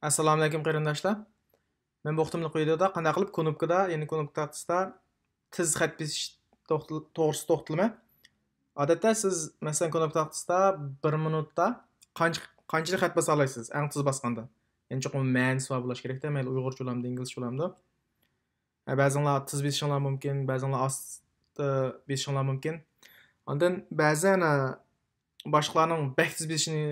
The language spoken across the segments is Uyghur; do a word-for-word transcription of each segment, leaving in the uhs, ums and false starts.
ئەسسالامۇئەلەيكۇم قېرىنداشلار. مەن بۇ قېتىملىق ۋىدېودا قانداق قىلىپ كۇنۇپكىدا، يەنى كۇنۇپكا تاختىسىدا تېز خەت بېسىش توختىل-، توغرىسىدا توختىلىمەن. ئادەتتە سىز، مەسىلەن، كۇنۇپكا تاختىسىدا بىر مىنۇتتا قانچە، قانچىلىك خەت باسالايسىز، ئەڭ تېز باسقاندا؟ يەنى چوقۇم مەنىسى بار بولۇش كېرەكتە، مەيلى ئۇيغۇرچە بولامدۇ، ئىنگلىزچە بولامدۇ. ھە، بەزىڭلار تېز بېسىشىڭلار مۇمكىن، بەزىڭلار ئاستا بېسىشىڭلار مۇمكىن. ئاندىن بەزەن، ھە، باشقىلارنىڭ بەك تېز بېسىشىنى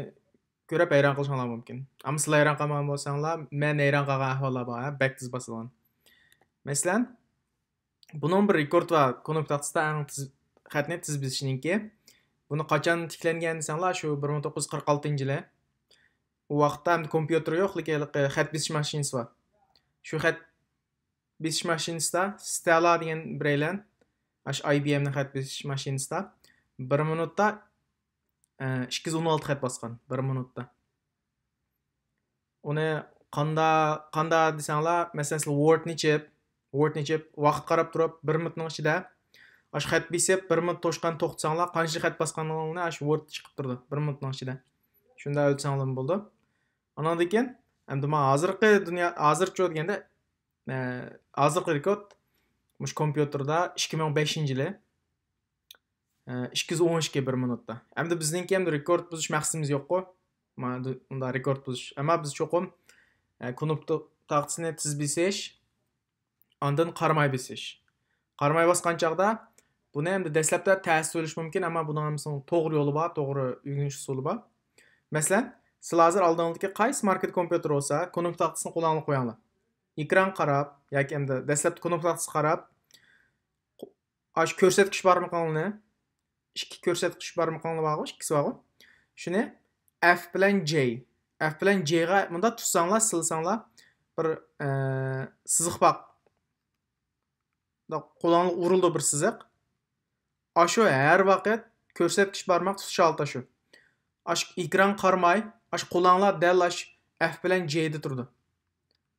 كۆرۈپ ھەيران قېلىشىڭلار مۇمكىن. ئەمما سىلەر ھەيران قالمىغان بولساڭلار، مەن ھەيران قالغان ئەھۋاللار بار، ھە، بەك تېز باسىدىغان. مەسىلەن، بۇنىڭ بىر رېكورد بار، كۇنۇپكا تاختىسىدا ئەڭ تېز خەتنى تېز بېسىشنىڭكى. بۇنى قاچان تىكلەنگەن دېسەڭلار، شۇ بىر مىڭ توققۇز يۈز قىرىق ئالتىنچى يىلى. ئۇ ۋاقىتتا ئەمدى كومپيۇتېر يوق، لېكىن ھېلىقى خەت بېسىش ماشىنىسى بار. شۇ خەت بېسىش ماشىنىسىدا ستېلا دېگەن بىرەيلەن، ئاشۇ ئاي بى ئېمنىڭ خەت بېسىش ماشىنىسىدا بىر مىنۇتتا، ئە، ئىككى يۈز ئون ئالتە خەت باسقان، بىر مىنۇتتا. ئۇنى قاندا-، قاندا دېسەڭلار، مەسىلەن، سىلەر ۋوردنى ئېچىپ، ۋوردنى ئېچىپ، ۋاقىت قاراپ تۇرۇپ، بىر مىنۇتنىڭ ئىچىدە، ئاشۇ خەت بېسىپ، بىر مىنۇت توشقان توختىساڭلار، قانچىلىك خەت باسقانلىقىڭلارنى ئاشۇ ۋوردتا چىقىپ تۇرىدۇ، بىر مىنۇتنىڭ ئىچىدە. شۇنداق ئۆلچىسەڭلارمۇ بولىدۇ. ئانىڭدىن كېيىن، ئەمدى مانا ھازىرقى دۇنيا، ھازىرچۇ دېگەندە، ئە، ھازىرقى رېكورد مۇشۇ كومپيۇتېردا ئىككى مىڭ بەشىنچى يىلى، ئە، ئىككى يۈز ئون ئىككى بىر مىنۇتتا. ئەمدى بىزنىڭكى ئەمدى رېكورد بۇزۇش مەقسىتىمىز يوققۇ. مانا دۇ-، ئۇنداق رېكورد بۇزۇش. ئەمما بىز چوقۇم، ئە، كۇنۇپكا تاختىسىنى تېز بېسىش، ئاندىن قارىماي بېسىش. قارىماي باسقان چاغدا بۇنى ئەمدى دەسلەپتە تەستە ئۆلۈش مۇمكىن، ئەمما بۇنىڭ ھەممىسىنىڭ توغرا يولى بار، توغرا ئۆگىنىش ئۇسۇلى بار. مەسىلەن، سىلەر ھازىر ئالدىڭىزدىكى قايسى ماركېت كومپيۇتېر بولسا، كۇنۇپكا تاختىسىنى قولۇڭلارغا قويۇڭلار. ئېكرانغا قاراپ ياكى ئەمدى دەسلەپتە كۇنۇپكا تاختىسىغا قاراپ، ئاشۇ كۆرسەتكۈچ بارمىقىڭلارنى، ئىككى كۆرسەتكۈچ بارمىقىڭلار بارغۇ، ئىككىسى بارغۇ. شۇنى ئەف بىلەن جەي، ئەف بىلەن جەيغا مۇنداق تۇتساڭلار، سىلىساڭلار، بىر، ئە، سىزىق بار. مۇنداق قولۇڭلار ئۇرۇلىدۇ بىر سىزىق. ئاشۇ ھەر ۋاقىت كۆرسەتكۈچ بارماق تۇتۇش ھالىتى شۇ. ئاشۇ ئېكران قارىماي، ئاشۇ قولۇڭلار دەل ئاشۇ ئەف بىلەن جەيدە تۇرىدۇ.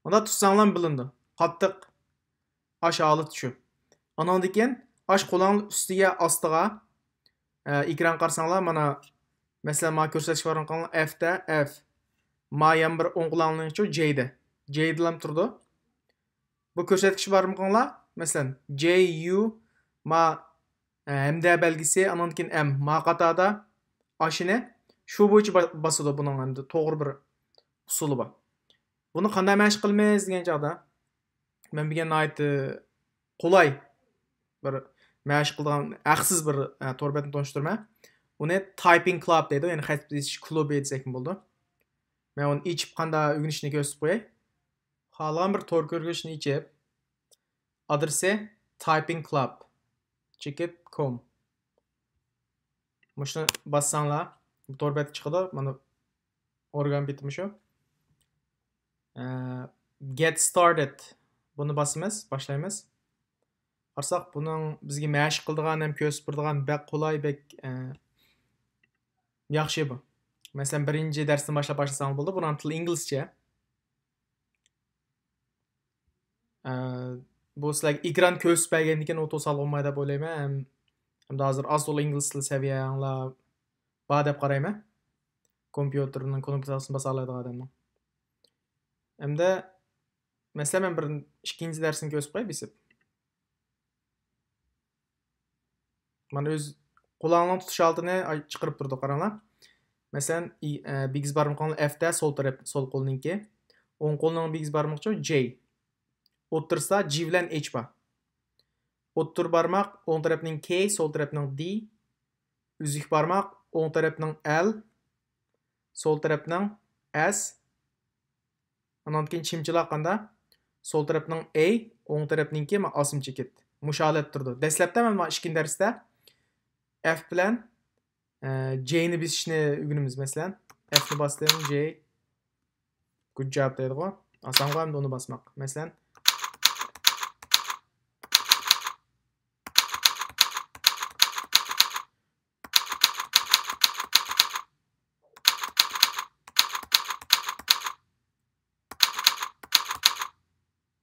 مۇنداق تۇتساڭلار بىلىنىدۇ. قاتتىق ئاشۇ ھالەت شۇ. ئانىڭدىن كېيىن ئاشۇ قولۇڭلار ئۈستىگە، ئاستىغا، ئە، ئېكران قارىساڭلار، مانا، مەسىلەن، مانا كۆرسەتكۈچ بارمىقىڭلار ئەفتە، ئەف. ما يان بىر ئوڭ قولۇڭلارنىڭچۇ جەيدە. جەيدىلام تۇرىدۇ. بۇ كۆرسەتكۈچ بارمىقىڭلار، مەسىلەن، جەي يۇ، ما، ئە، ھەمدە بەلگىسى، ئانىڭدىن كېيىن ئەم، ما قاتاردا، ئاشۇنى شۇ بويىچە با-، باسىدۇ، بۇنىڭ ئەمدى توغرا بىر ئۇسۇلى بار. بۇنى قانداق مەشىق قىلىمىز دېگەن چاغدا، مەن بۈگۈن ناھايىتى قولاي بىر مەشىق قىلىدىغان ھەقسىز بىر، ئە، تور بەتنى تونۇشتۇرىمەن. ئۇنى تايپىنگ كلاب دەيدۇ، يەنى خەت يېزىش كۇلۇبى دېسەكمۇ بولىدۇ. مەن ئۇنى ئېچىپ قانداق ئۆگىنىشنى كۆرسىتىپ قوياي. خالىغان بىر تور كۆرگۈچنى ئېچىپ، ئادرېسى تايپىنگ كلاب چېكىت كوم. مۇشۇنى باسساڭلار، بۇ تور بەتكە چىقىدۇ. مانا ئورگان بېتى مۇشۇ. ئە، گېت ستارتېد. بۇنى باسىمىز، باشلايمىز. قارىساق، بۇنىڭ بىزگە مەشىق قىلىدىغان ھەم كۆرسىتىپ بېرىدىغان بەك قولاي، بەك، ئە، ياخشى بۇ. مەسىلەن، بىرىنچى دەرستىن باشلاپ باشلىساڭلار بولىدۇ. بۇنىڭ تىلى ئىنگلىزچە. ئە، بۇ سىلەرگە ئېكران كۆرسىتىپ بەرگەندىن كېيىن ئوتتۇرىغا سالغۇم بار دەپ ئويلايمەن. ھەم، ھەمدە ھازىر ئاز تولا ئىنگلىز تىلى سەۋىيەڭلار بار دەپ قارايمەن. كومپيۇتېرنىڭ كۇنۇپكىسىنى باسالايدىغان ئادەمنىڭ. ئەمدى، مەسىلەن، مەن بىر ئىككىنچى دەرسنى كۆرسىتىپ قوياي بېسىپ. مانا ئۆز قولۇڭلارنىڭ تۇتۇش ھالىتىنى ئاي-، چىقىرىپ تۇرىدۇ، قاراڭلار. مەسىلەن، ئى-، ئە، بىگىز بارمىقىڭلار ئەفتە سول تەرەپ، سول قولنىڭكى. ئوڭ قولنىڭ بىگىز بارمىقىچۇ جەي. ئوتتۇرىسىدا جى بىلەن ئېچ بار. ئوتتۇرا بارماق ئوڭ تەرەپنىڭ كەي، سول تەرەپنىڭ دى. ئۈزۈك بارماق ئوڭ تەرەپنىڭ ئەل، سول تەرەپنىڭ ئەس. ئانان كېيىن چىمچىلاق قاندا؟ سول تەرەپنىڭ ئەي، ئوڭ تەرەپنىڭكى ما-، ئاسما چېكىت. مۇشۇ ھالەتتە تۇرىدۇ. دەسلەپتە مەن مانا ئىككىنچى دەرستە ئەف بىلەن، ئە، جەينى بېسىشنى ئۆگىنىمىز، مەسىلەن. ئەفنى باستىم، جەي. گۇد جاب دەيدىغۇ. ئاسانغۇ ئەمدى ئۇنى باسماق. مەسىلەن،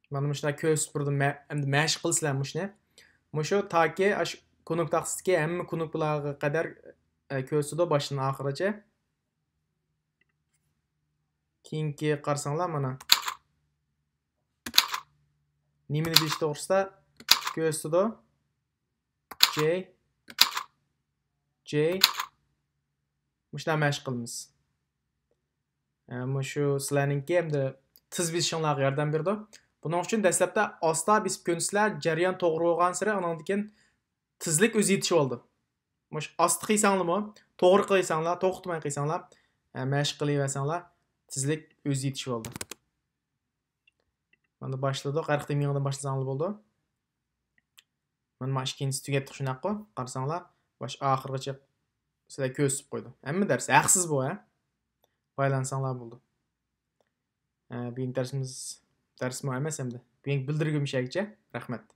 مانا مۇشۇنداق كۆرسىتىپ تۇردۇم. مە-، ئەمدى مەشىق قىلىسىلەر مۇشۇنى. مۇشۇ تاكى ئاشۇ كۇنۇپكا تاختىسىدىكى ھەممە كۇنۇپكىلارغا قەدەر، ئە، كۆرسىتىدۇ باشتىن ئاخىرىچە. كېيىنكى قارىساڭلار مانا. نېمىنى بىلىش توغرىسىدا كۆرسىتىدۇ. جەي، جەي. مۇشۇنداق مەشىق قىلىمىز. ئە، مۇشۇ سىلەرنىڭكى ھەمدە تېز بېسىشىڭلارغا ياردەم بېرىدۇ. بۇنىڭ ئۈچۈن دەسلەپتە ئاستا بېسىپ كۆنسىلەر، جەريان توغرا بولغانسېرى ئانىڭدىن كېيىن تېزلىك ئۆزى يېتىشىۋالىدۇ. مۇشۇ ئاستا قىلساڭلىمۇ، توغرا قىلساڭلار، توختىماي قىلساڭلار، ئە، مەشىق قىلىۋەرسەڭلار، تېزلىك ئۆزى يېتىشىۋالىدۇ. مانا باشلىدۇق. ھەر قېتىم يېڭىدىن باشلىساڭلار بولىدۇ. مانا، مانا ئىككىنچىسى تۈگەتتۇق، شۇنداققۇ؟ قارىساڭلار، باش ئاخىرغىچە سىلەر كۆرسىتىپ قويدۇم. ھەممە دەرس ھەقسىز بۇ، ھە؟ پايدىلانساڭلار بولىدۇ. ھە، بۈگۈنكى دەرسىمىز، دەرسمۇ ئەمەس ئەمدى. بۈگۈنكى بىلدۈرگۈم شەگىچە. رەھمەت.